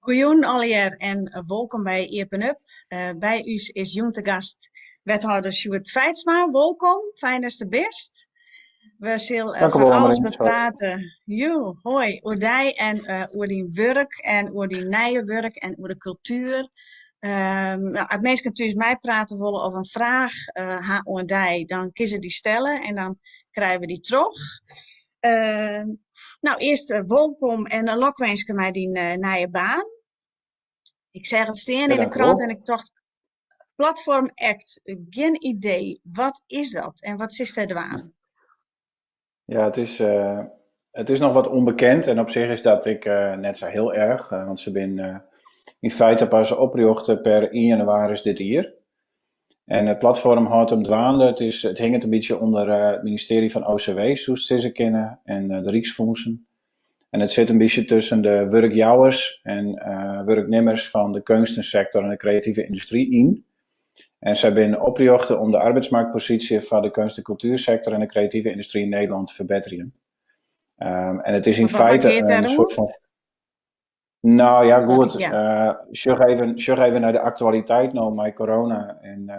Goejûn allegear en wolkom by Iepen Up. By ús is jûn te gast wethâlder Sjoerd Feitsma. Wolkom, fijn datst der bist. We sille fan alles beprate. Jo, hoi, oer dy en oer dyn wurk en oer dyn nije wurk en oer de kultuer. No, as minsken thús meiprate wolle of in fraach ha oan dy, dan kinne se dy stelle en dan krije we dy troch. No, earst wolkom en lokwinske mei dyn nije baan. Ik seach it stean yn de krante en ik tocht, Platform Act, gjin idee. Wat is dat en wat silst dêr dwaan? Ja, it is noch wat ûnbekend en op sich is dat ek net sa hiel erch, want se binne yn feite pas oprjochte per ien jannewaris dit jier. En it platfoarm hâldt him dwaande, it is, it hinget in bytsje ûnder it ministearje fan OCW, soest sizze kinne, en de Ryksfûnsen. En it sit in bytsje tusken de wurkjouwers en wurknimmers fan de keunstensektor en de kreative yndustry yn. En sy binne oprjochte om de arbeidsmarktposysje foar de keunst- en kultuersektor en de kreative yndustry yn Nederlân te ferbetterjen. En it is yn feite in soart fan. Nou ja, goed. Sjoch even, sjoch even nei de aktualiteit no mei corona en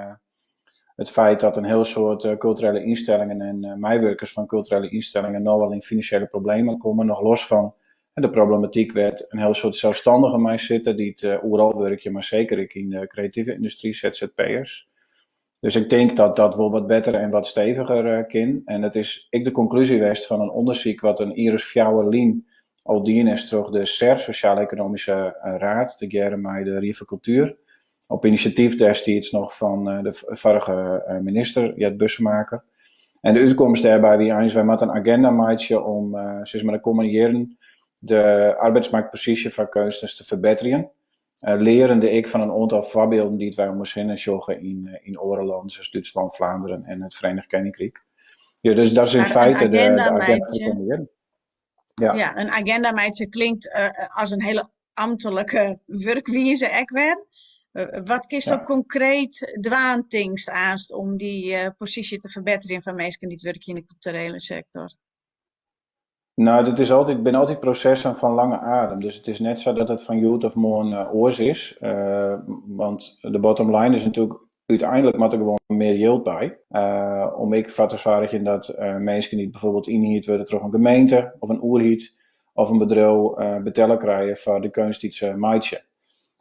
it feit dat in hiel soad kulturele ynstellingen en meiwurkers fan kulturele ynstellingen no al yn finansjele problemen komme, noch los fan de problematyk wêr't in hiel soad selsstannigen mei sitte dy't oeral wurkje, mar seker ek yn de kreative yndustry, ZZP'ers. Dus ik tink dat dat wol wat better en wat steviger kin. En it is ek de konklúzje west fan in ûndersyk wat in jier as fjouwer lyn al dien is troch de SER, Sosjaal-Ekonomyske Raad, tegearre mei de Rie foar Kultuer. Op inisjatyf destiids noch fan de foarige minister, Jet Bussemaker. En de útkomst dêrby wie eins, wy moatte in agenda meitsje om sis mar de kommende jierren de arbeidsmarktposysje foar keunstners te ferbetterjen. Learende ek fan in oantal foarbylden dy't wy om ús hinne sjogge yn oare lannen, sa as Dútslân, Flaanderen en it Verenigd Keninkryk. Ja, dus dat is yn feite de agenda foar de kommende jierren. Ja. Ja, in agenda meitsje klinkt as in hiele amtlike wurkwize ek wer. Wat kinst dan konkreet dwaan, tinkst aanst, om dy posysje te ferbetterjen foar minsken dy't wurkje yn de kulturele sektor? No, dat is altyd, binne altyd prosessen fan lange adem. Dus it is net sa dat it fan hjoed of moarn oars is. Want de bottom line is natuerlik, úteinlik moat der gewoan mear jild by. Om ek foar te soargjen dat minsken dy't bijvoorbeeld ynhierd wurde troch in gemeente of in oerheid of in bedriuw betelle krije foar de keunst dy't se meitsje.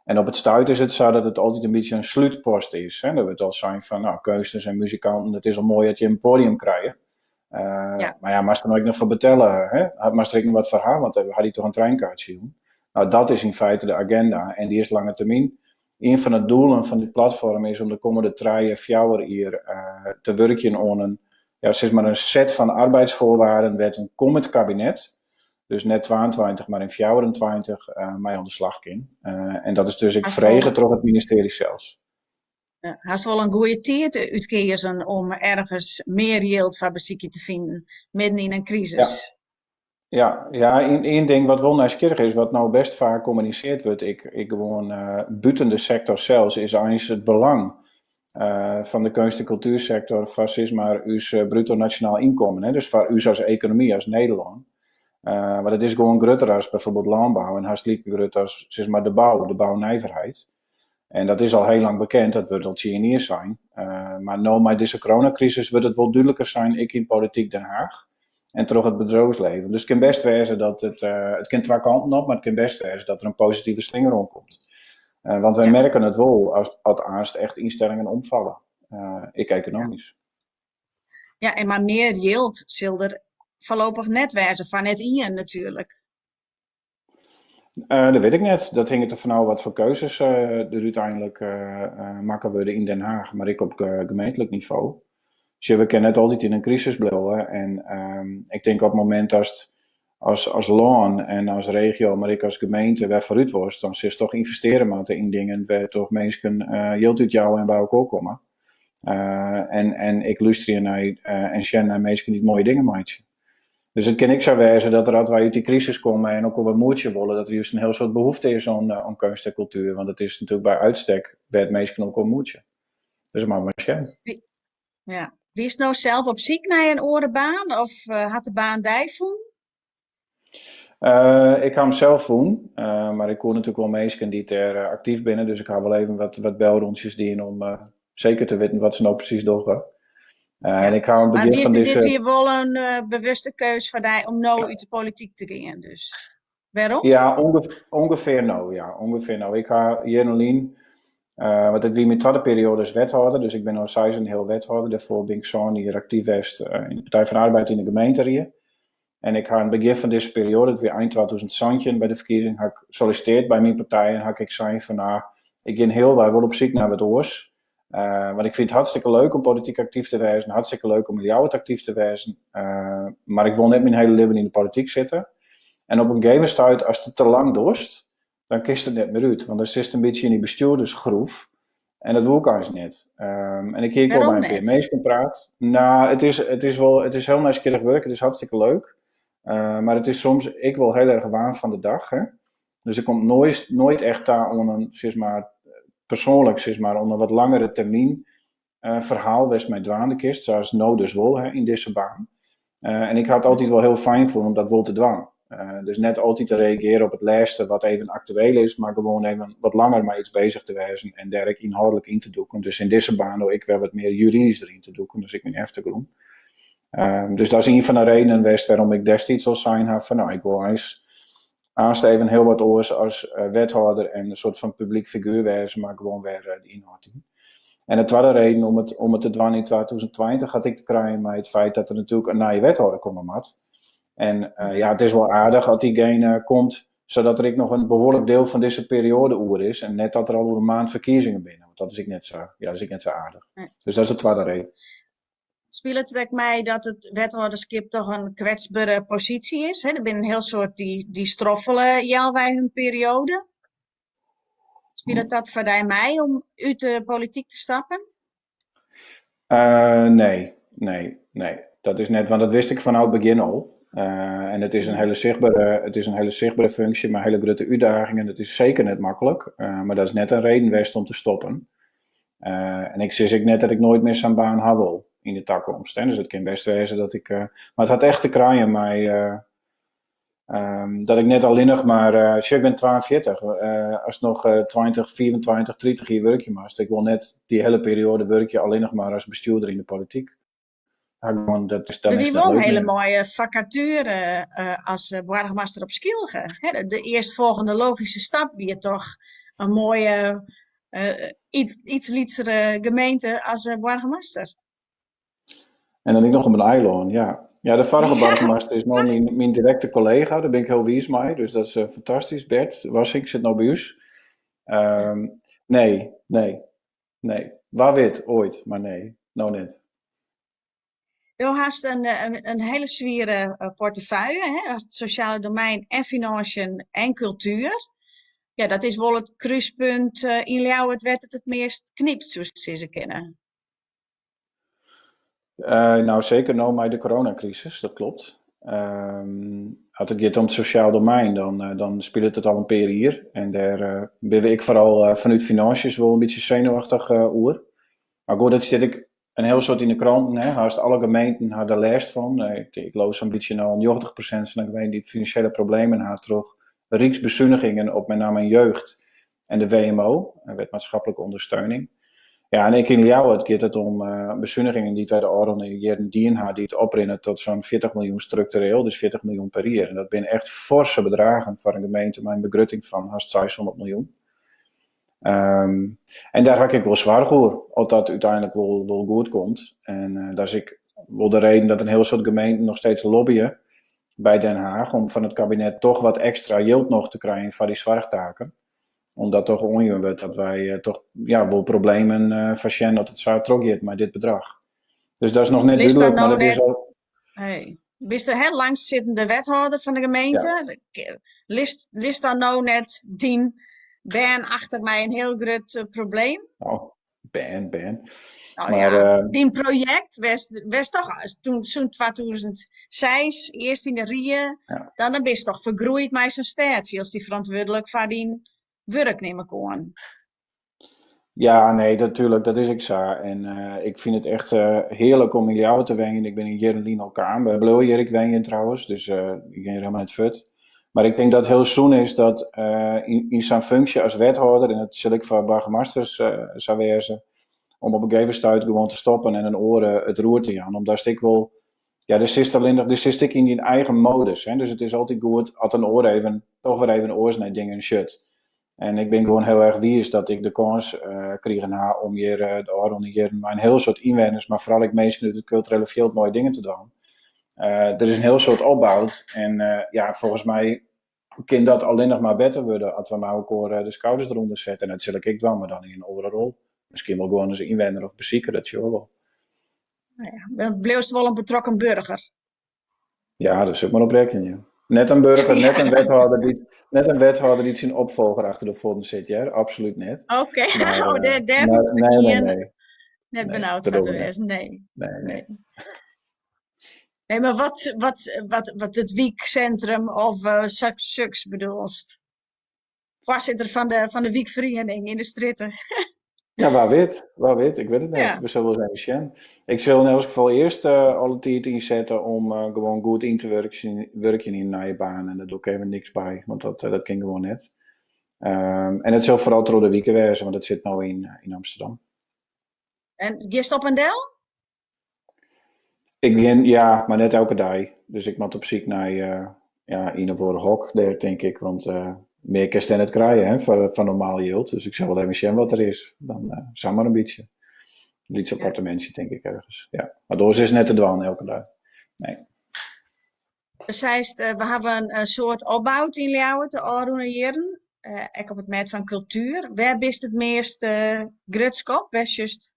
En op it stuit is it sa dat it altyd in bytsje in slútpost is. Hè. Der wurdt al sein fan, no, keunstners en muzikanten, it is al moai dat je in poadium krije. Ja. Mar ja, moatst der no ek noch foar betelle, hè? Moatst der ek noch wat foar ha, want we ha dy toch in treinkaartsje jûn. No, dat is yn feite de agenda en dy is lange termyn. Ien fan de doelen fan dit platfoarm is om de kommende trije, fjouwer jier te wurkjen oan in, ja, sis mar in set fan arbeidsvoorwaarden wêr't in kommend kabinet, dus net 22, mar yn 24, mei oan de slach kin. En dat is dus ek frege troch it ministearje sels. Hast wol in goede tiid útkeazen om ergens mear jild foar besykje te finen, midden yn in krisis. Ja, ja, ien ding wat wol nijsgjirrich is, wat no best faak kommuniseard wurdt, ek gewoan bûten de sektor sels, is eins it belang fan de keunst- en kultuersektor foar sis mar ús bruto nasjonaal ynkommen, hè, dus foar ús as ekonomy, as Nederlân. Want it is gewoan grutter as byfoarbyld lânbou en hast like grut as sis mar de bou, de bounijverheid. En dat is al hiel lang bekend, dat wurdt al tsien jier sein. Mar no mei dizze coronakrisis wurdt it wol dúdliker sein, ek yn polityk Den Haag en troch it bedriuwslibben. Dus it kin best wêze dat it, it kin twa kanten op, mar it kin best wêze dat der in positive slinger oankomt. Want wy merke it wol as, as aanst echt ynstellingen omfalle, ek ekonomysk. Ja, en mar mear jild sil der foarlopich net wêze, foar net ien natuerlik. Dat wit ik net. Dat hinget der fanôf wat foar keuzes der úteinlik makke wurde yn Den Haag, mar ek op gemeentlik nivo. Sjoch, we kinne net altyd yn in krisis bliuwe en ik tink op it momint datst as lân en as regio, mar ek as gemeente wer foarút wolst, dan silst toch ynvestearje moatte yn dingen wêrtroch minsken jild útjouwe en by elkoar komme. En ek lústerje nei en sjen nei minsken dy't moaie dingen meitsje. Dus it kin ek sa wêze dat der as wy út dy krisis komme en elkoar wer moetsje wolle, dat der just in hiel soad behoefte is oan keunst en kultuer, want it is natuerlik by uitstek wêr't minsken elkoar moetsje. Dus moatte we mar sjen. Ja. Wiest no sels op syk nei in oare baan of hat de baan dy fûn? Ik ha him sels fûn, mar ik koe natuerlik wol minsken dy't dêr aktyf binne, dus ik ha wol even wat belrûntsjes dien om seker te witten wat se no presys dogge. En ik ha oan it Mar begjin fan dit dizze. wie wol in bewuste keus foar dy om no út de polityk te gean, dus. Wêrom? Ja, ûngefear no, ja, ûngefear no. Ik ha jierren lyn, want it wie myn twadde perioade as wethâlder, dus ik bin no seis en in heal wethâlder. Dêrfoar bin ik 7 jier aktyf west yn de Partij van de Arbeid yn de gemeenterie. En ik ha yn it begjin fan dizze perioade, it wie ein 2017 by de ferkiezing, ha ik sollisitearre by myn partij en ha ik ek sein fan, no, ik gean healwei wol op syk nei wat oars. Want ik fyn it hartstikke leuk om polityk aktyf te wêzen, hartstikke leuk om yn Ljouwert aktyf te wêzen, mar ik wol net myn hiele libben yn de polityk sitte. En op in gegeven stuit, ast it te lang dochst, dan kinst der net mear út, want dan sitst in bytsje yn dy bestjoerdersgroef en dat woe ik eins net. En ik hie ek wol Wêrom mei in pear net? minsken praat. No, it is wol, it is hiel nijsgjirrich wurk, it is hartstikke leuk. Mar it is soms ek wol hiel erch waan fan de dach, hè. Dus ik kom noait echt ta oan in, sis mar, persoanlik, sis mar, oan in wat langere termyn ferhaal wêr'tst mei dwaande kinst, sa as no dus wol, hè, yn dizze baan. En ik ha it altyd wol hiel fijn fûn om dat wol te dwaan. Dus net altyd te reagearjen op it lêste wat even aktueel is, mar gewoan even wat langer mei iets beuzich te wêzen en dêr ek ynhâldlik yn te dûken. Dus yn dizze baan no ek wer wat mear juridysk deryn te dûken, dus ek myn eftergrûn. Dus dat is ien fan de redenen west wêrom ik destiids al sein ha fan, no, ik wol eins aanst even hiel wat oars as wethâlder en in soart fan publyk figuer wêze, mar gewoan wer de ynhâld yn. En de twadde reden om it te dwaan yn 2020 hat ek te krijen mei it feit dat der natuerlik in nije wethâlder komme moat. En ja, it is wol aardich as dygene komt, sadat der ek noch in behoarlik diel fan dizze perioade oer is en net dat der al oer in maand ferkiezingen binne, want dat is ek net sa, ja, dat is ek net sa aardich. Nee. Dus dat is de twadde reden. Spilet it ek mei dat it wethâlderskip toch in kwetsbere posysje is? Hè? Der binne in hiel soad dy't stroffele healwei hun perioade. Spilet dat foar dy mei om út de polityk te stappen? Nee, nee, nee. Dat is net, want dat wist ik fanôf it begjin al. En it is in hiele sichtbere funksje mei hiele grutte útdagingen. It is seker net maklik, mar dat is net in reden west om te stoppen. En ik sis ek net dat ik noait mear sa'n baan ha wol yn de takomst. Hè. Dus it kin bêst wêze dat ik, mar it hat echt te krijen mei dat ik net allinnich mar, sjoch, ik bin 42, ast noch 20, 25, 30 jier wurkje moatst, ik wol net dy hiele perioade wurkje allinnich mar as bestjoerder yn de polityk. Gewoan, dat is, dan Der is wie it net wol in leuk hiele mear. moaie fakature as boargemaster op Skylge. Hè, de earstfolgjende logyske stap wie toch in moaie, iets lytsere gemeente as boargemaster. En dan ek noch op in eilân, ja. Ja, de foarige boargemaster is no myn direkte kollega, dêr bin ik hiel wiis mei, dus dat is fantastysk. Bert Wassink sit no by ús. Nee, nee, nee. Wa wit, oait, mar nee, no net. Do hast in hiele swiere portefeuille, hè? It sosjale domein en finânsjen en kultuer. Ja, dat is wol it krúspunt yn Ljouwert wêr't it it meast knypt, soest sizze kinne. No, seker no mei de coronakrisis, dat kloppet. As it giet om it sosjaal domein, dan spilet it al in pear jier. En dêr binne we ek foaral fanút finânsjes wol in bytsje senuwachtich oer. Mar goed, dat stiet ek in hiel soad yn de kranten. Hè. Hast alle gemeenten ha der lêst fan. Ik leau sa'n bytsje no al 90% fan de gemeenten dy't finansjele problemen ha troch ryksbesunigingen op met name jeugd en de WMO, de Wet Maatschappelijke Ondersteuning. Ja, en ek yn Ljouwert giet it om besunigingen dy't wy de ôfrûne jierren dien ha, dy't oprinne tot sa'n 40 miljoen struktureel, dus 40 miljoen per jier. En dat binne echt forse bedragen foar in gemeente mei in begrutting fan hast 600 miljoen. En dêr ha ik ek wol soarch oer, oft dat úteinlik wol goed komt. En dat is ek wol de reden dat in hiel soad gemeenten noch steeds lobbye by Den Haag om fan it kabinet toch wat ekstra jild noch te krijen foar dy soarchtaken. Omdat toch oanjûn wurdt dat wy toch, ja, wol problemen foarsjen dat it sa trochgiet mei dit bedrach. Dus dat is noch net List dan dúdlik, mar no dat is net al. Hey. Bist de hè, langstsittende wethâlder fan de gemeente? Ja. List dan no net dyn bern achter mei in hiel grut probleem? Oh, bern, bern. Nou Mar, ja, dyn projekt west toch toen sûnt 2006 earst yn de rie, dan bist toch fergroeid mei sa'n stêd, fielst dy ferantwurdlik foar dyn wurk, nim ik oan. Ja, nee, natuerlik, dat is ek sa. En ik fyn it echt hearlik om yn Ljouwert te wenjen. Ik bin in jierren lyn al kaam. We bliuwe hjir ek wenjen trouwens, dus ik gean hjir helemaal net fuort. Mar ik tink dat it hiel sûn is dat yn sa'n funksje as wethâlder, en dat sil ek foar boargemasters sa wêze, om op in gegeven stuit gewoan te stoppen en in oare it roer te jaan. Omdatst ek wol, ja, dêr sitst allinnich, dêr sitst ek yn dyn eigen modus. Hè? Dus it is altyd goed as in oar even, toch wer even oars nei dingen sjocht. En ik bin gewoan hiel erch wiis dat ik de kâns krigen ha om hjir de ôfrûne jierren mei in hiel soad ynwenners, mar foaral ek minsken út it kulturele fjild moaie dingen te dwaan. Der is in hiel soad opboud en ja, folgens my kin dat allinnich mar better wurde as we mei elkoar de skouders derûnder sette. En dat sil ik ek dwaan, mar dan yn in oare rol. Miskien wol gewoan as ynwenner of besiker, dat sjogge we wol. No ja, dan bliuwst wol in betrokken burger. Ja, dêr sil ik mar op rekkenje. Net in burger, net in wethâlder dy't, net in wethâlder dy't syn opfolger achter de fuotten sit, hear. Absolút net. Oké, Maar, oh, dêr maar, hoecht ik nee, nee, ien nee. net Nee, benaud dat foar dogge te we net. wêzen, nee. Nee, nee. Nee. Nee, mar wat it wyksintrum of soks bedoelst? Foarsitter fan de wykferiening yn de strjitte. Ja, wa wit. Wa wit, ik wit it net. Ja. We sille wol ris even sjen. Ik sil yn elts gefal earst alle tiid ynsette om gewoan goed yn te wurkjen yn in nije baan. En dêr doch ik even niks by, want dat kin gewoan net. En it sil foaral troch de wike wêze, want it sit no yn Amsterdam. En giest op en del? Ik gean, ja, mar net elke dei. Dus ik moat op syk nei ja, ien of oare hok dêr, tink ik. Want mear kinst dêr net krije, hè, foar normaal jild. Dus ik sil wol even sjen wat der is. Dan samar in bytsje. In lyts appartemintsje, tink ik, ergens. Ja. Mar oars is it net te dwaan elke dei. Nee. Seist, we hawwe in soad opboud yn Ljouwert de ôfrûne jierren, ek op it mêd fan kultuer. Wêr bist it meast grutsk op? Wêr sjochst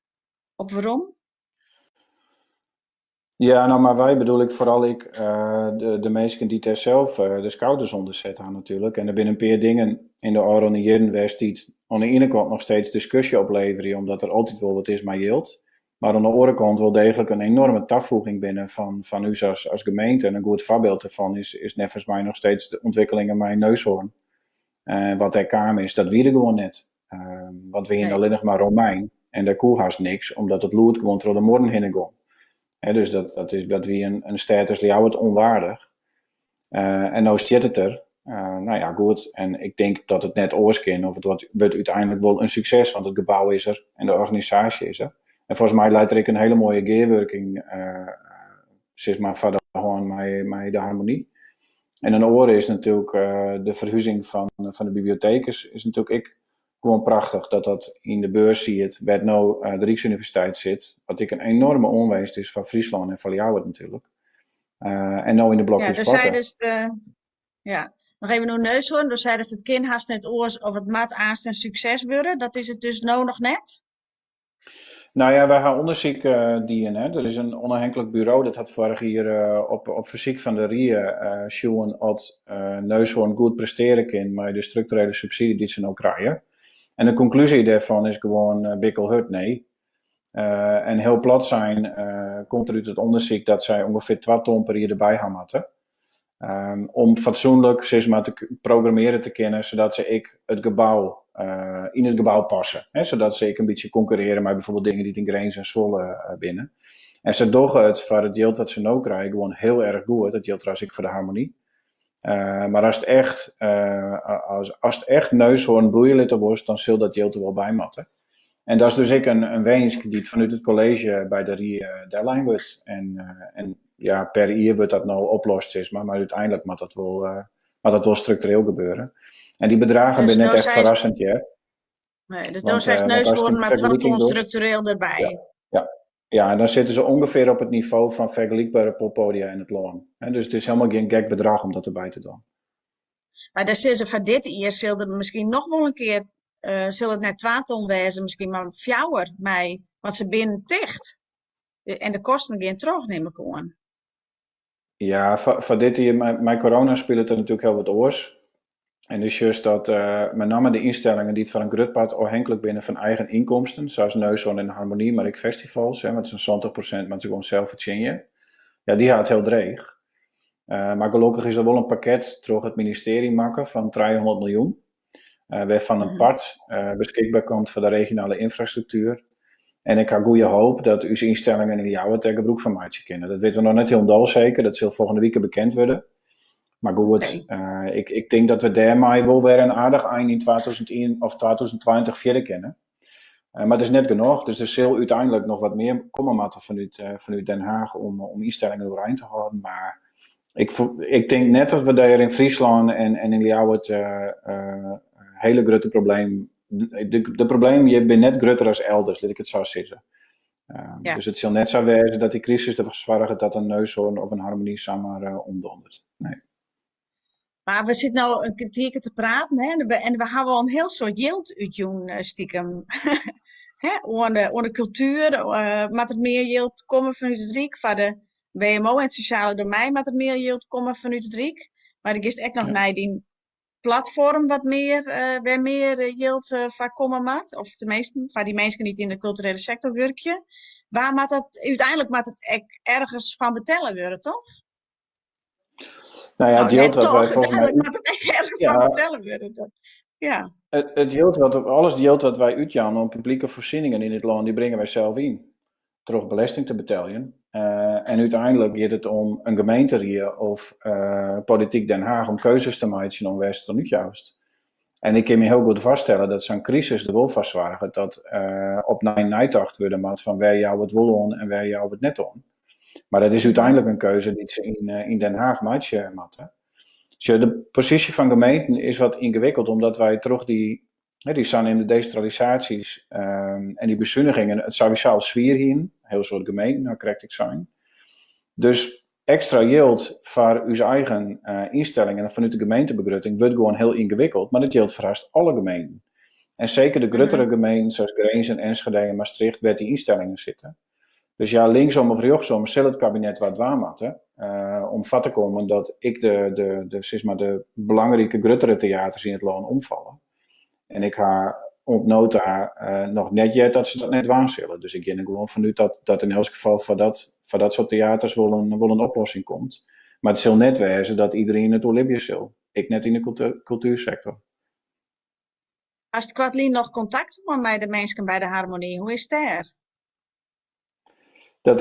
op werom? Ja, no, mar wy bedoel ik foaral ek de minsken dy't dêr sels de skouders ûnder set ha natuerlik. En der binne in pear dingen yn de ôfrûne jierren west dy't oan de iene kant noch steeds diskusje opleverje, omdat der altyd wol wat is mei jild. Mar oan de oare kant wol deeglik in enorme tafoeging binne fan ús as gemeente. En in goed foarbyld dêrfan is neffens my noch steeds de ûntwikkelingen mei Neushoorn. En wat dêr kaam is, dat wie der gewoan net. Want we hiene allinnich mar Romein en dêr koe hast niks, omdat it lûd gewoan troch de muorren hinne gong. Hè, dus dat wie in stêd as Ljouwert ûnwaardich. En no stiet it der. No ja, goed. En ik tink dat it net oars kin, of it wurdt úteinlik wol in sukses, want it gebou is der en de organisaasje is der. En folgens my leit der ek in hiele moaie gearwurking, sis mar, foar de hân mei de Harmonie. En in oare is natuerlik de ferhuzing fan de biblioteek is natuerlik ek gewoan prachtich dat dat yn de Beurs siet, wêr't no de Ryksuniversiteit sit, wat ek in enorme oanwinst is foar Fryslân en foar Ljouwert natuerlik. En no yn de Ja, Blokhuispoarte. do seidest, ja, noch even oer Neushoorn, do seidest it kin hast net oars of it moat aanst in sukses wurde, dat is it dus no noch net? No ja, wy ha ûndersyk dien. Hè. Der is in ûnôfhinklik buro dat hat foarich jier op fersyk fan de rie sjoen oft Neushoorn goed prestearje kin mei de strukturele subsydzje dy't se no krije. En de konklúzje dêrfan is gewoan bikkelhurd nee. En hiel plat sein komt der út it ûndersyk dat sy ûngefear 2 ton per jier derby ha moatte. Om fatsoenlik, sis mar, te programmearje te kinnen, sadat se ek it gebou, yn it gebou passe. Hè, sadat se ek in bytsje konkurrearje mei bijvoorbeeld dingen dy't yn Grins en Zwolle binne. En se dogge it foar it jild dat se no krije gewoan hiel erch goed. Dat jildt trouwens ek foar de Harmonie. Mar ast echt, as, ast echt Neushoorn bloeie litte wolst, dan sil dat jild der wol by moatte. En dat is dus ek in winsk dy't fanút it kolleezje by de rie dellein wurdt. En ja, per jier wurdt dat no oplost, sis mar, mar úteinlik moat dat wol struktureel gebeure. En dy bedragen Dus binne net no echt seist ferrassend, hear. Nee, dus no Want, seist want ast Neushoorn in moat 2 fergeliking ton dochst struktureel derby. Ja, ja. Ja, en dan sitte se ûngefear op it nivo fan fergelykbere poppoadia yn it lân. Hè, dus it is helemaal gjin gek bedrach om dat derby te dwaan. Mar dêr sizze foar dit jier sil der miskien noch wol in kear, sil it net 2 ton wêze, miskien mar 4 mei, want se binne ticht. En de kosten gean troch, nim ik oan. Ja, foar dit jier, mei corona spilet der natuerlik hiel wat oars. En dus sjochst dat mei namme de ynstellingen dy't foar in grut part ôfhinklik binne fan eigen ynkomsten, sa as Neushoorn en Harmonie, mar ek festivals, hè, want sa'n 70% moat se gewoan sels fertsjinje. Ja, dy ha it hiel dreech. Mar gelokkich is der wol in pakket troch it ministearje makke fan 300 miljoen, wêrfan in part beskikber komt foar de regionale ynfrastruktuer. En ik ha goede hoop dat ús ynstellingen yn Ljouwert dêr gebrûk fan meitsje kinne. Dat witte we noch net hielendal seker, dat sil folgjende wike bekend wurde. Mar goed, ik tink dat we dêrmei wol wer in aardich ein yn 2001 of 2020 fierder kinne. Mar it is net genôch, dus der sil úteinlik noch wat mear komme moatte fanút Den Haag om ynstellingen oerein te hâlden. Mar ik tink net dat we dêr yn Fryslân en yn Ljouwert hiele grutte problemen. De problemen hjir binne net grutter as elders, lit ik it sa sizze. Dus it sil net sa wêze dat dy krisis derfoar soarget dat in Neushoorn of in Harmonie samar omdondert. Nee. Mar we sitte no in kertierke te praten, hè, en we hawwe al in hiel soad jild útjûn eh, stikem. Hè, oan de kultuer moat der mear jild komme fanút it Ryk. Foar de WMO en it sosjale domein moat der mear jild komme fanút it Ryk. Mar der giest ek noch nei dyn platfoarm wat mear, wêr mear jild foar komme moat. Of teminsten foar dy minsken dy't yn de kulturele sektor wurkje. Wa moat dat, úteinlik moat it ek ergens fan betelle wurde, toch? Nou ja, het Nou, jild net wat wij toch, volgens mij úteinlik moat it ek ergens fan betelle wurde. Dat, ja. Het jild wat, alles jild wat wy útjaan oan publike foarsjenningen yn it lân, dy bringe wy sels yn. Troch belesting te beteljen. En úteinlik giet it om in gemeenterie of polityk Den Haag om keuzes te meitsjen om wêr'tst it oan útjoust. En ik kin my hiel goed foarstelle dat sa'n krisis der wol foar soarget dat opnij neitocht wurde moat fan wêr jouwe we it wol oan en wêr jouwe we it net oan. Mar dat is úteinlik in keuze dy't se yn Den Haag meitsje moatte. Sjoch, de posysje fan gemeenten is wat yngewikkeld omdat wy troch dy saneamde desintralisaasjes en dy besunigingen it sawiesa al swier hienen, in hiel soad gemeenten, no krekt ek sein. Dus ekstra jild foar ús eigen ynstellingen fanút de gemeentebegrutting wurdt gewoan hiel yngewikkeld, mar dat jildt foar hast alle gemeenten. En seker de gruttere gemeenten sa as Grins en Enschede en Maastricht, wêr't dy ynstellingen sitte. Dus ja, linksom of rjochtsom sil it kabinet wat dwaan moatte om foar te kommen dat ek de, sis mar de belangrike gruttere teaters yn it lân omfalle. En ik ha oant no ta noch net heard dat se dat net dwaan sille. Dus ik gean der gewoan fanút dat yn elts gefal foar dat soart teaters wol in oplossing komt. Mar it sil net wêze dat iderien it oerlibje sil. Ek net yn de kultuersektor. Hast koartlyn noch kontakt hân mei de minsken by de Harmonie? Hoe is it dêr? Dat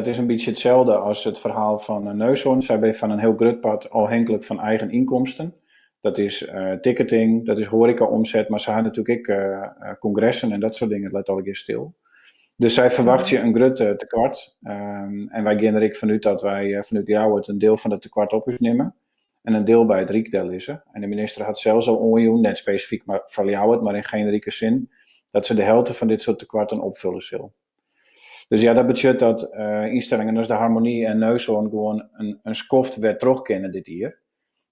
is in bytsje itselde as it ferhaal fan Neushoorn. Sy binne fan in hiel grut part ôfhinklik fan eigen ynkomsten. Dat is ticketing, dat is hoareka-omset, mar se ha natuerlik ek kongressen en dat soart dingen, dat leit allegear stil. Dus sy ferwachtsje in grut tekoart. En wy gean der ek fanút dat wy fanút Ljouwert in diel fan dat tekoart op ús nimme en in diel by it Ryk dellizze. En de minister hat sels al oanjûn, net spesifyk mar foar Ljouwert, mar yn generike sin, dat se de helte fan dit soart tekoarten opfulle sil. Dus ja, dat betsjut dat ynstellingen as de Harmonie en Neushoorn gewoan in skoft wer troch kinne dit jier.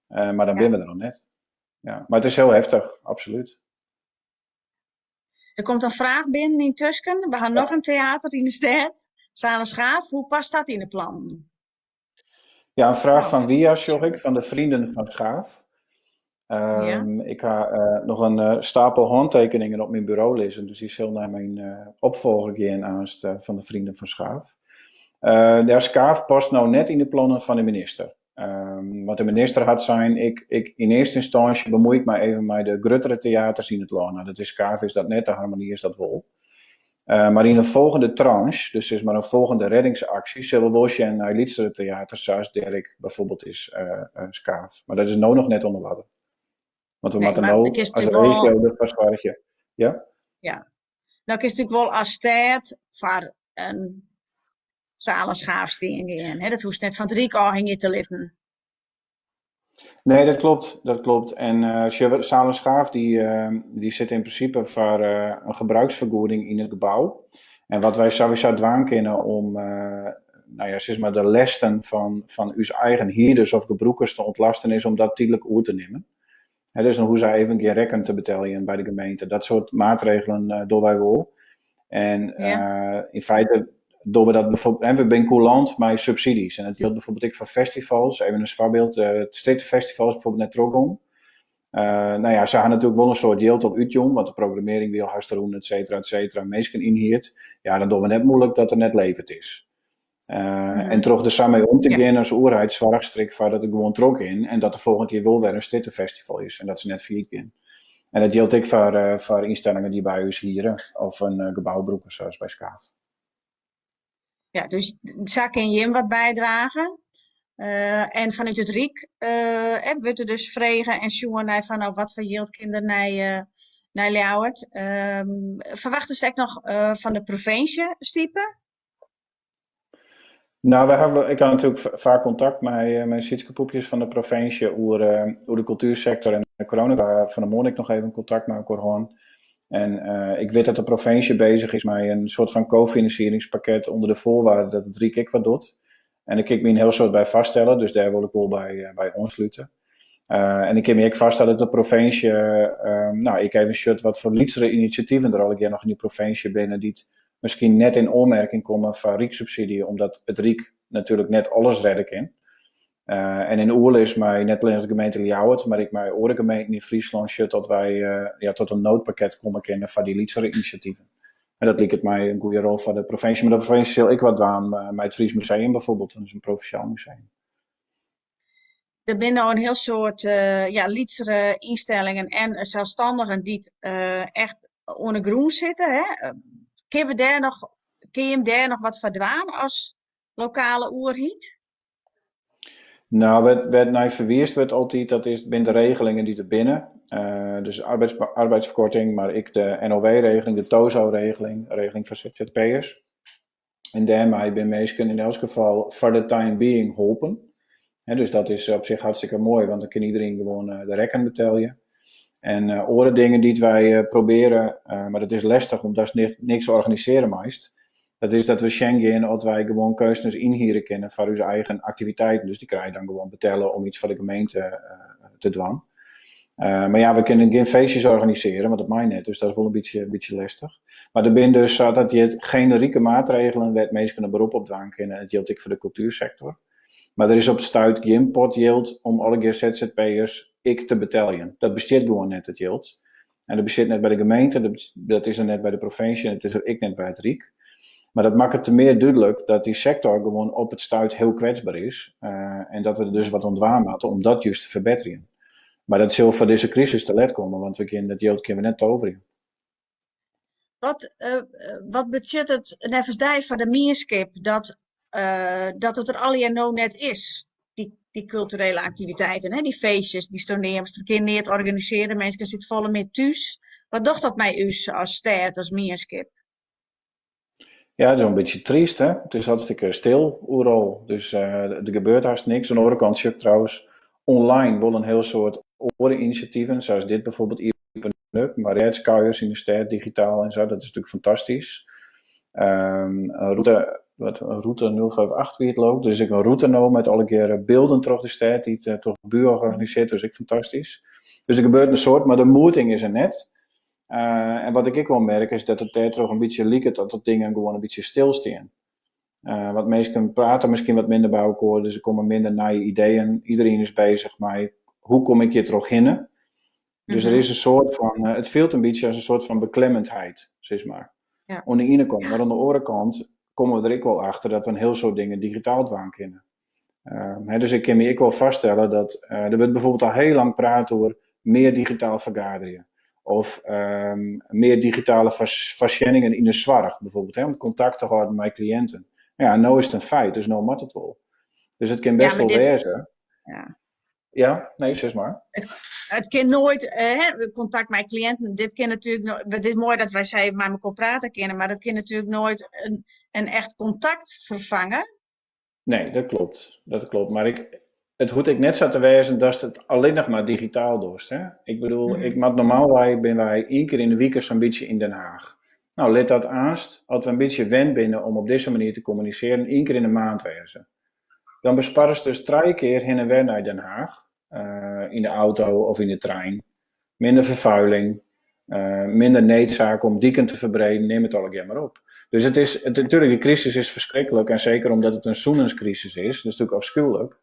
Mar dan binne we der noch net. Ja, mar it is hiel heftich, absolút. Der komt in fraach binnen yntusken. We ha noch in teater yn de stêd, Zalen Schaaf. Hoe past dat yn de plannen? Ja, in fraach fan Wia, sjoch ik, fan de Vrienden van Schaaf. Ik ha noch in stapel hântekeningen op myn buro lizzen, dus dy sil nei myn opfolger gean aanst fan de Vrienden van Schaaf. Ja, Schaaf past no net yn de plannen fan de minister. Want de minister hat sein, ik, yn earste ynstânsje bemoei ik my even mei de gruttere teaters yn it lân. Nou, dat is Schaaf is dat net, de Harmonie is dat wol. Mar yn in folgjende tranche, dus sis mar in folgjende reddingsaksje, sille we wol sjen nei lytsere teaters, sa as Derek bijvoorbeeld is, Schaaf. Mar dat is no noch net oan de oarder. Want we Nee, moatte mar no dan kinst as natuerlik wol regio derfoar soargje. Ja? Ja. No kinst natuerlik wol as stêd foar in Zalen Schaaf stean gean. Hè? Dat hoechst net fan it Ryk ôfhingje te litten. Nee, dat klopt. Dat klopt. En sjoch, Zalen Schaaf dy sit yn prinsipe foar in gebruiksfergoeding yn it gebou. En wat wy sawiesa dwaan kinne om nou ja, sis mar de lesten fan ús eigen hierders of gebrûkers te ûntlasten is om dat tydlik oer te nimmen. Hè, dus dan hoege sy even gjin rekken te beteljen by de gemeente. Dat soart maatregelen dogge wy wol. En yn feite dogge we dat bijvoorbeeld, en we binne coulant mei subsidies. En dat jildt bijvoorbeeld ek foar festivals. Even as foarbyld, it Strjittefestival is bijvoorbeeld net trochgong. Nou ja, se ha natuerlik wol in soad jild al útjûn, want de programmearring wie al hast rûn, et cetera, et cetera. Minsken ynhierd. Ja, dan dogge we net moeilik dat der net leverd is. En troch der sa mei om te gean as oerheid soarchst der ek foar dat it gewoan troch kin en dat der folgjend jier wol wer in strjittefestival is en dat se net fallyt gean. En dat jildt ek foar ynstellingen dy't by ús hiere of in gebou brûke, sa as by Schaaf. Ja, dus sa kin jim wat bydrage. En fanút it Ryk wurdt der dus frege en sjoen nei fan no wat foar jild kin der nei Ljouwert. Ferwachtest ek noch fan de provinsje stipe? Nou, wy hawwe, ik ha natuerlik faak kontakt mei Sietske Poepjes fan de provinsje oer de kultuersektor en de corona. We ha fan 'e moarn ek noch even kontakt mei elkoar hân. En ik wit dat de provinsje bezich is mei in soart fan kofinansieringspakket ûnder de foarwaarde dat it Ryk ek wat docht. En dêr kin ik my in hiel soad by foarstelle, dus dêr wol ik wol by oanslute. En ik kin my ek foarstelle dat de provinsje, no, ek even sjocht wat foar lytsere inisjativen der allegear noch yn dy provinsje binne dy't miskien net yn oanmerking komme foar rykssubsydzje, omdat it Ryk natuerlik net alles redde kin. En yn oerlis mei net allinnich de gemeente Ljouwert, mar ek mei oare gemeenten yn Fryslân sjocht dat wy ja, tot in noodpakket komme kinne foar dy lytsere inisjativen. En dat liket my in goede rol foar de provinsje. Mar de provinsje sil ek wat dwaan mei it Fries Museum bijvoorbeeld, dat is in provinsjaal museum. Der binne no in hiel soad ja, lytsere ynstellingen en selsstannigen dy't echt oan 'e grûn sitte. Hè? Kinne we dêr noch, kin jim dêr noch wat foar dwaan as lokale oerheid? Nou, wêr't nei ferwiisd wurdt altyd, dat is, binne de regelingen dy't der binne. Dus arbeidsferkorting, mar ek de NOW-regeling, de TOZO-regeling, regeling foar ZZP'ers. En dêrmei binne minsken yn elts gefal foar de time being holpen. Dus dat is op sich hartstikke moai, want dan kin iedereen gewoan de rekken betelje. En oare dingen dy't wy probearje, mar dat is lestich omdatst niks organisearje meist, dat is dat we sjen gean oft wy gewoan keunstners ynhiere kinne foar ús eigen aktiviteiten. Dus dy krije dan gewoan betelle om iets foar de gemeente te dwaan. Mar ja, we kinne gjin feestjes organisearje, want dat mei net, dus dat is wol in bytsje lestich. Mar der binne dus, sa't dat hjit, generike maatregelen wêr't minsken in berop op dwaan kinne. Dat jildt ek foar de kultuersektor. Mar der is op it stuit gjin pot jild om allegear ZZP'ers ek te beteljen. Dat bestiet gewoan net, it jild. En dat bestiet net by de gemeente, dat is der net by de provinsje en it is der ek net by it Ryk. Mar dat makket te mear dúdlik dat dy sektor gewoan op it stuit hiel kwetsber is en dat we der dus wat oan dwaan moatte om dat just te ferbetterjen. Mar dat sil foar dizze krisis te let komme, want we kinne, dat jild kinne we net toverje. Wat betsjut it neffens dy foar de mienskip dat it der allegear no net is? Dy kulturele aktiviteiten, hè? Dy feestjes dy'tsto neamst, we kinne neat organisearje, minsken sitte folle mear thús. Wat docht dat mei ús as stêd, as mienskip? Ja, it is in bytsje tryst, hè? It is hartstikke stil oeral, dus der gebeurt hast niks. Oan de oare kant sjoch ik trouwens online wol in hiel soad oare inisjativen, sa as dit bijvoorbeeld Iepen Up, mar rêdskuiers yn de stêd digitaal en sa, dat is natuerlik fantastysk. Route, wat, route 058 wie it leau ik, der is ek in rûte no met allegear bylden troch de stêd dy't troch de buert organisearre wurdt, is ek fantastysk. Dus der gebeurt in soad, mar de moeting is der net. En wat ik ek wol merk is dat it dêrtroch in bytsje liket dat de dingen gewoan in bytsje stilstean. Want minsken prate miskien wat minder by elkoar, dus der komme minder nije ideeën. Iedereen is bezich mei hoe kom ik hjir trochhinne. Dus der is in soart fan, it fielt in bytsje as in soart fan beklemmendheid, sis mar. Oan de iene kant, mar oan de oare kant komme we der ek wol achter dat we in hiel soad dingen digitaal dwaan kinne. Hè, dus ik kin my ek wol foarstelle dat der wurdt bijvoorbeeld al hiel lang praat oer mear digitaal fergaderje. Of mear digitale foarsjenningen yn de soarch, bijvoorbeeld, hè, om kontakt te hâlden mei kliïnten. Ja, no is it in feit, dus no moat it wol. Dus it kin bêst wol wêze. Ja, nee, sis mar. It kin noait, hè, kontakt mei kliïnten, dit kin natuerlik no, dit is moai dat wy sa even mei mekoar prate kinne, mar dat kin natuerlik noait in echt kontakt ferfange. Nee, dat klopt. Dat klopt. Mar it hoecht ek net sa te wêzen datst it allinnich mar digitaal dochst. Hè? Ik bedoel, ik moat normaalwei, binne wy ien kear yn de wike sa'n bytsje yn Den Haag. Nou, lit dat aanst, as we in bytsje wend binne om op dizze manier te kommunisearjen, ien kear yn de maand wêze. Dan besparrest dus 3 kear hinne en wer nei Den Haag, yn de auto of yn de trein. Minder ferfuiling, minder needsaak om diken te ferbreden, nim it allegear mar op. Dus it is, it, natuurlijk, de crisis is ferskriklik en seker omdat it in sûnenskrisis is, dat is natuerlik afskuwelijk.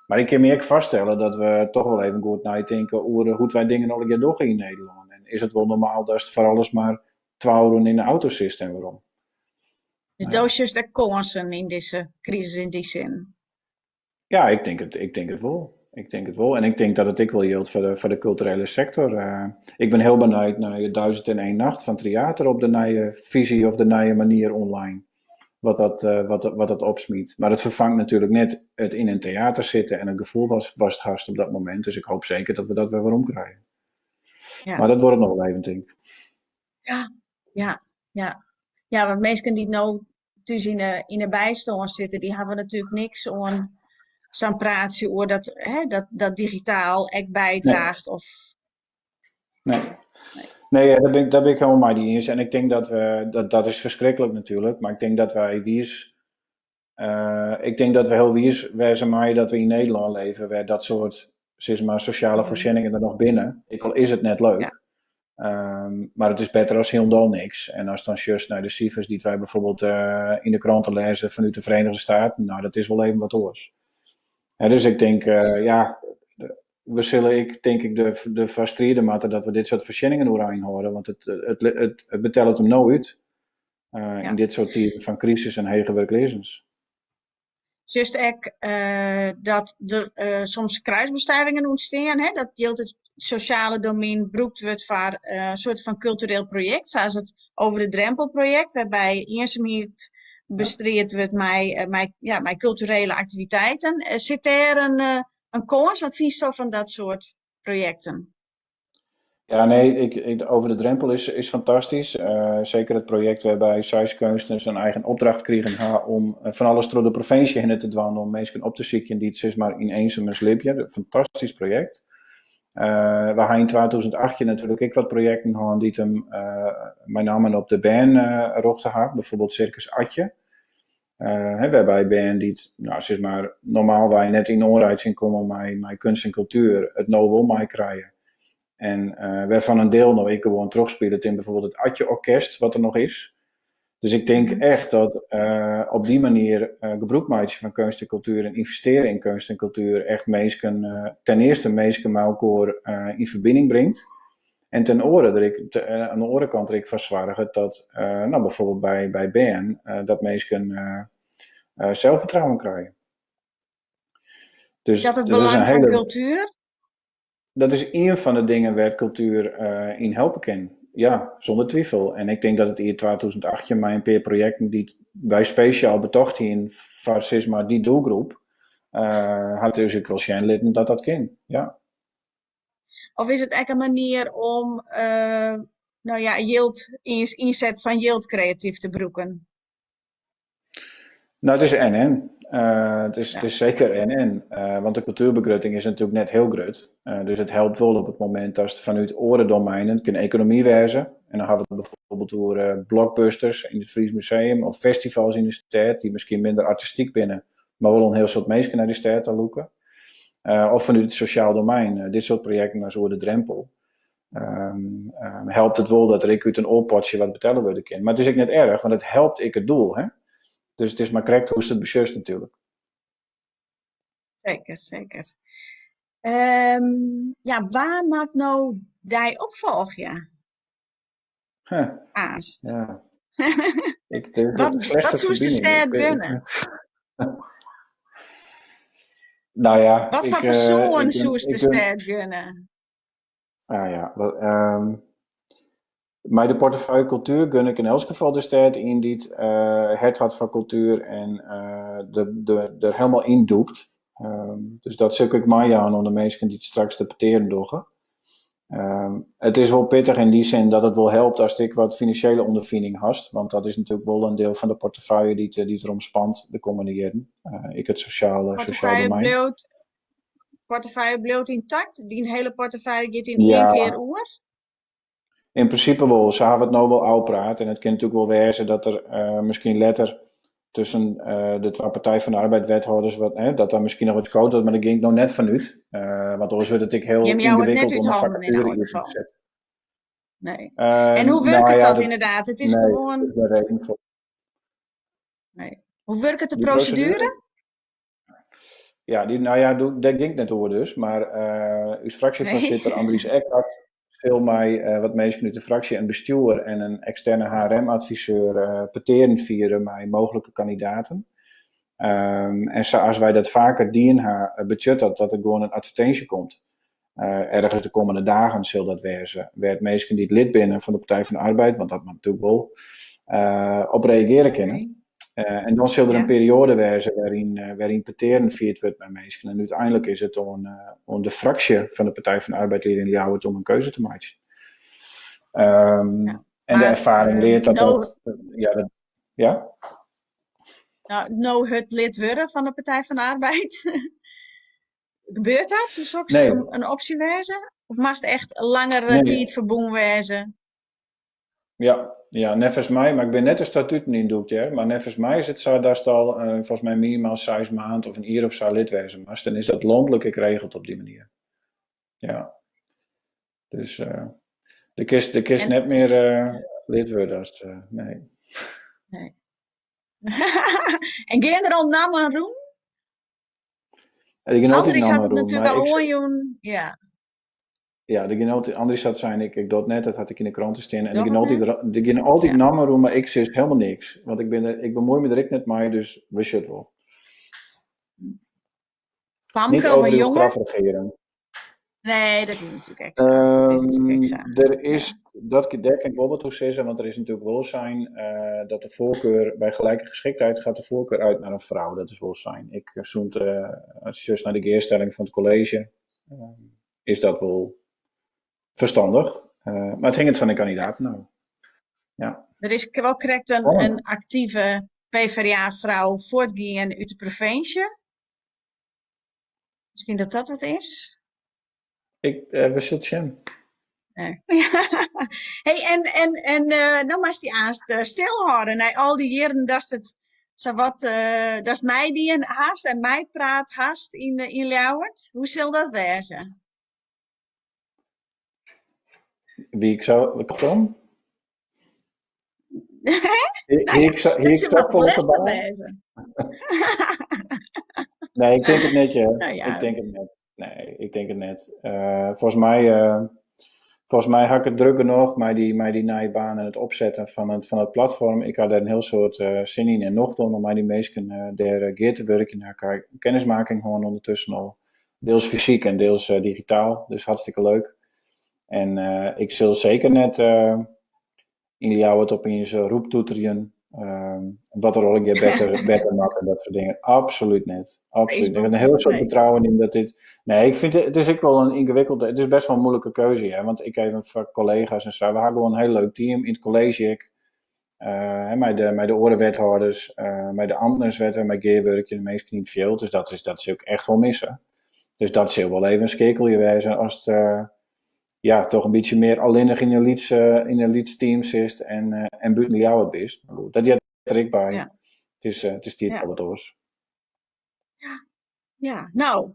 Mar ik kin my ek foarstelle dat we toch wol even goed neitinke oer hoe't wy dingen allegear dogge yn Nederlân. En is it wol normaal datst foar alles mar 2 oeren yn de auto sitst en werom? Dus do sjochst ek kânsen yn dizze krisis yn dy sin? Ja, ik tink it, ik tink it wol. Ik tink it wol. En ik tink dat it ek wol jildt foar de kulturele sektor. Ik bin hiel benijd nei 1001 Nacht fan Tryater op de nije fisy of de nije manier online. Wat dat, wat dat opsmyt. Mar it ferfangt natuerlik net it yn in teater sitte en it gefoel watst hast op dat momint. Dus ik hoopje seker dat we dat wer werom krije. Mar dat duorret noch wol even, tink ik. Ja. Ja, want minsken dy't no thús yn 'e bystân sitte, dy hawwe natuerlik niks oan sa'n praatsje oer dat, hè, dat digitaal ek bydraacht of Nee. Nee, ja, dêr bin ik hielendal mei dy iens. En ik tink dat we, dat is ferskriklik natuerlik, mar ik tink dat wy wiis, ik tink dat we hiel wiis wêze meie dat we yn Nederlân leve, wêr dat soart, sis mar, sosjale foarsjenningen der noch binne, ek al is it net leuk. Mar it is better as hielendal niks. En ast dan sjochst nei de sifers dy't wy bijvoorbeeld yn de krante lêze fanút de Verenigde Staten, nou, dat is wol even wat oars. Ja, dus ik tink, ja, we sille ek, tink ik, derfoar stride moatte dat we dit soart foarsjenningen oerein hâlde, want it betellet him no út yn dit soart tiden fan krisis en hege wurkleazens. Sjochst ek dat der soms kruisbestuivingen ûntstean, hè? Dat jild it sosjale domein brûkt wurdt foar in soart fan kultureel projekt, sa as it Over de Drempel projekt, wêrby iensumheid bestriid wurdt mei, ja, mei kulturele aktiviteiten. Sit dêr in kâns? Wat fynsto fan dat soart projekten? Ja, nee, Over de Drempel is fantastysk. Seker it projekt wêrby't seis keunstners in eigen opdracht krigen ha om fan alles troch de provinsje hinne te dwaan om minsken op te sykjen dy't sis mar yn iensumens libje. In fantastysk projekt. We ha yn 2018 natuerlik ek wat projekten hân dy't him mei name op de bern rjochte ha, bijvoorbeeld Circus Atje. Hè, wêrby't bern dy't, nou, sis mar, normaalwei net yn oanreitsing komme mei keunst en kultuer, it no wol meikrije. En wêrfan in diel no ek gewoan trochspilet yn bijvoorbeeld it Atje-orkest, wat der noch is. Dus ik tink echt dat op dy manier gebrûk meitsje fan keunst en kultuer en ynvestearje yn keunst en kultuer echt minsken, ten earste minsken mei elkoar yn ferbining bringt. En ten oare der ek, oan de oare kant der ek foar soarget dat, nou, bijvoorbeeld by bern, dat minsken selsfertrouwen krije. Dus Is dat it dat is in belang fan hiele kultuer? Dat is ien fan de dingen wêr't kultuer yn helpe kin. Ja, sûnder twifel. En ik tink dat it jier 2018 mei in pear projekten dy't wy spesjaal betocht hienen foar sis mar dy doelgroep, hat dus ek wol sjen litten dat dat kin. Ja. Of is it ek in manier om nou ja, jild, ynset fan jild kreatyf te brûken? Nou, it is en-en. It is seker en-en. Want de kultuerbegrutting is natuerlik net hiel grut. Dus it helpt wol op it momint datst fanút oare domeinen, it kin ekonomy wêze, en dan ha we it bijvoorbeeld oer blockbusters yn it Fries Museum of festivals yn de stêd, dy't miskien minder artistyk binne, mar wol in hiel soad minsken nei de stêd ta lûke. Of fanút it sosjaal domein, dit soart projekten as Oer de Drempel. Helpt it wol dat der ek út in oar potsje wat betelle wurde kin. Mar it is ek net erch, want it helpt ek it doel. Hè? Dus it is mar krekt hoe'tst it besjochst natuerlik. Seker, seker. Ja, wa moat no dy opfolgje? Huh. Aanst. Ja. Ik denk Wat, dat slechte wat soest de ferbining. stêd Ik weet gunne? Nou ja, Wat ik, foar persoan ik gun, soest de ik gun, stêd gunne? Ah ja, wat, mei de portefeuille kultuer gun ik yn elts gefal de stêd yn dy't hert hat foar kultuer en der hielendal yn dûkt. Dus dat sil ik ek meijaan oan de minsken dy't straks de petearen dogge. It is wol pittich yn dy sin dat it wol helpt ast ek wat finansjele ûnderfining hast, want dat is natuerlik wol in diel fan de portefeuille dy't derom spant de kommende jierren. Ek it sosjale Portefeuille domein. bliuwt yntakt? Dyn hiele portefeuille giet yn ien Ja. kear oer? Yn prinsipe wol. Se hawwe it no wol ôfpraat en it kin natuerlik wol wêze dat der miskien letter tusken de twa Partij van de Arbeid wethâlders wat, hè, dat der miskien noch wat skood wurdt, mar dêr gean ik no net fan út. Want oars wurdt it ek hiel Jim jouwe it net yngewikkeld út om in hannen yn fakature elk iepen te gefal. setten. Nee. En hoe Nou wurket ja, dat dat, ynderdaad? It is nee, gewoan. dat is de reden foar. Nee. Hoe wurket de Dy proseduere? proseduere? Ja, dy, nou ja, dêr gean ik net oer dus, mar ús fraksjefoarsitter Nee. Andries Ekhart sil mei wat minsken út de fraksje en bestjoer en in eksterne HRM-adviseur petearen fiere mei mooglike kandidaten. En sa as wy dat faker dien ha, betsjut dat dat der gewoan in advertinsje komt. Ergens de kommende dagen sil dat wêze, wêr't minsken dy't lid binne fan de Partij van de Arbeid, want dat moat natuerlik wol, op reagearje kinne. En dan sil der in perioade wêze wêryn petearen fierd wurdt mei minsken. En úteinlik is it oan de fraksje fan de Partij van de Arbeid hjir yn Ljouwert om in keuze te meitsjen. En de erfaring leart dat dat, ja, dat, ja? No, no hurd lid wurde fan de Partij van de Arbeid. Gebeurt dat? Soe soks in opsje wêze? Of moatst echt langere tiid ferbûn wêze? Ja, ja, neffens my, mar ik bin net de statuten yndûkt hear, mar neffens my is it sa datst al uh, folgens my minimaal seis maand of in jier of sa lid wêze moatst. En is dat lanlik ek regeld op dy manier. Ja. Dus uh, do kinst, do kinst net mear uh, lid wurde as uh, nee. Nee. En gean der al nammen rûn? Der gean altyd Andries hat nammen it rûn, natuerlik mar al ik oanjûn. Ja. Ja, der gean altyd, Andries hat sein, ik, ik doch it net, dat hat ek yn de krante stean. En der Doch gean it altyd, net? der gean altyd nammen rûn, mar ik sis helemaal niks. Want ik bin der, ik bemuoi my der ek net mei, dus we sjogge it wol. Famke Niet of over in uw jonge? graf regeren. Nee, dat is natuerlik ek sa. Dat is natuerlik ek sa. Der is, dat, dêr kin ik wol wat oer sizze, want der is natuerlik wol sein dat de voorkeur, bij gelijke geschiktheid gaat de voorkeur uit naar een vrouw. Dat is wol sein. Ik, sûnt, as je sjochst nei de gearstelling fan it kolleezje, is dat wol ferstannich. Mar it hinget fan de kandidaten ôf. Ja. Der is wol krekt in aktive PvdA-frou fuortgien út de provinsje. Miskien dat dat wat is? Ik, we sille it sjen. Nee. Hey, en no moatst dy aanst stilhâlde nei al dy jierren datst it sawat datst meidien hast en meipraat hast yn Ljouwert. Hoe sil dat wêze? Wie ik sa kom? Nou ja, Hie ik sa, dat hie ik sil sa wat folle lêstich te wêze. Nee, ik tink it net, hear. Nou ja. Ik tink it net. Nee, ik tink it net. Folgens my ha ik it drok genôch mei dy nije baan en it opsetten fan it platfoarm. Ik ha dêr in hiel soad sin yn en nocht oan om mei dy minsken dêr gear te wurkjen. Dêr ha ik kennismaking hân ûndertusken al. Deels fysyk en deels digitaal, dus hartstikke leuk. En ik sil seker net yn Ljouwert opiens roeptoeterjen wat der allegear better moat en dat soart dingen. Absolút net. Absolút. Ik ha in hiel soad betrouwen yn dat dit. Nee, ik fyn it, it is ek wol in yngewikkelde, it is bêst wol in muoilike keuze, hear. Want ik even foar kollega's en sa, we ha gewoan in hiel leuk team yn it kolleezje ek. Mei de oare wethâlders, mei de amtners wêr't we mei gearwurkje, de minsken yn it fjild. Dus dat sil ik echt wol misse. Dus dat sil wol even skeakelje wêze ast ja, toch in bytsje mear allinnich yn in lyts team sitst en bûten Ljouwert bist. Mar goed, dat heart der ek by. It is tiid foar wat oars. Ja, ja. No,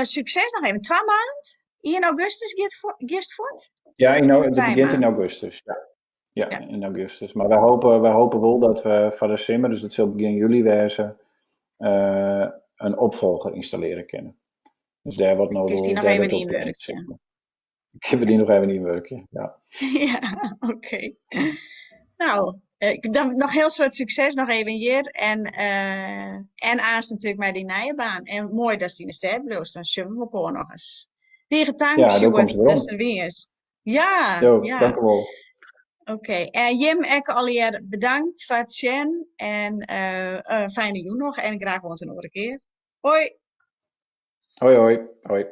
sukses noch even. 2 maand? 1 augustus giest fuort? Ja, it Trije begjint yn maand. augustus. Ja. Ja, yn augustus. Mar wy hope wol dat we foar de simmer, dus dat sil begjin july wêze, in opfolger ynstallearje kinne. Dus dêr wat no Kinst dy wol, noch dêr even wurdt op ynwurkje? sis mar. Kinne we dy noch even ynwurkje, ja. Ja, oké. No, dan noch hiel soad sukses noch even hjir en aanst natuerlik mei dyn nije baan. En moai datst yn de stêd bliuwst, dan sjogge we elkoar noch ris. Tige tank, Ja, do Sjoerd, komst werom. datst der wiest. Ja, Jo, ja. dank u wol. Oké, en jim ek allegear bedankt foar it sjen en fijne jûn noch en graach oant in oare kear. Hoi! Hoi, hoi. Hoi.